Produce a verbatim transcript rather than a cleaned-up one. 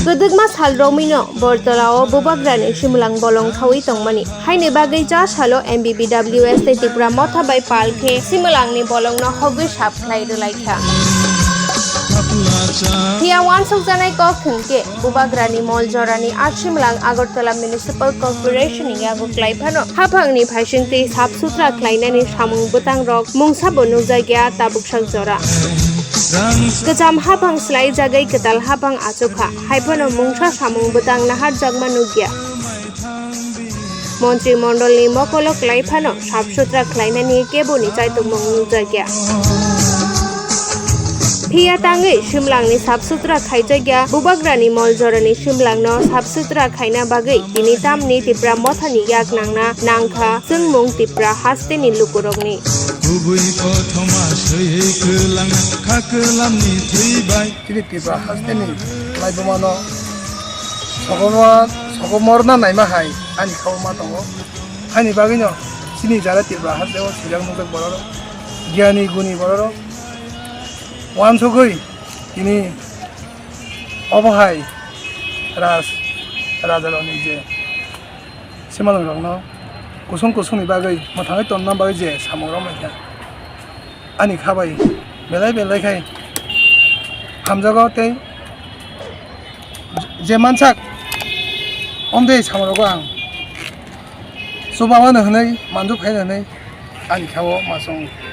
Kwdwkma sal romwino Bortolao bubagrani simwlang bolong thawi tongmani. Haini bagwi cha salo M B B W S tei Tipra Motha bai pal khe simwlangni bolongno hogwi sap khlai rwlaikha. Phiya uansukjaknai kok thwngkhe, bubagrani mol jorani a simwlang Agartala Municipal Corporation ni yago klai phano haphangni phaisingtwi sap sutra khlainani samung bwtangrok mungsabo nukjakya tabuksak jora. Kwcham haphang swlaijagwi kwtal haphang achukha, haiphano mungsa samung bwtang naharjakma nukya. Montri mondolni mokolo klai phano sap sutra khlainani keboni chaitokmung nukjakya. Phiya tangwi simlangni sap sutra khaijakya, bubagrani mol jorani simlangno sap sutra khaina bagwi tini tamni Tipra Mothani yak nangna nangkha chwngmung Tipra hasteni lukurokni. Kubui kothoma swiwi kwlang kha kwlamni thwi bai. Chini Tripura hasteni laibumano sokomor-, sokomorna naima hai ani khao ma tongo. Haini bagwino chini jara Tripura hasteo swijak nukjak bororok, giyani guni bororok uansugwi tini obo hai raj, rajarokni je simalwngrokno kusung kusungni bagwi mwthangwi tonna bagwi je samung romlaikha. Ani kha bai belai belai khai hamjago tei je mansak omde samrogo ang chubamano hwnwi manjak phaino hwnwi ani khao masong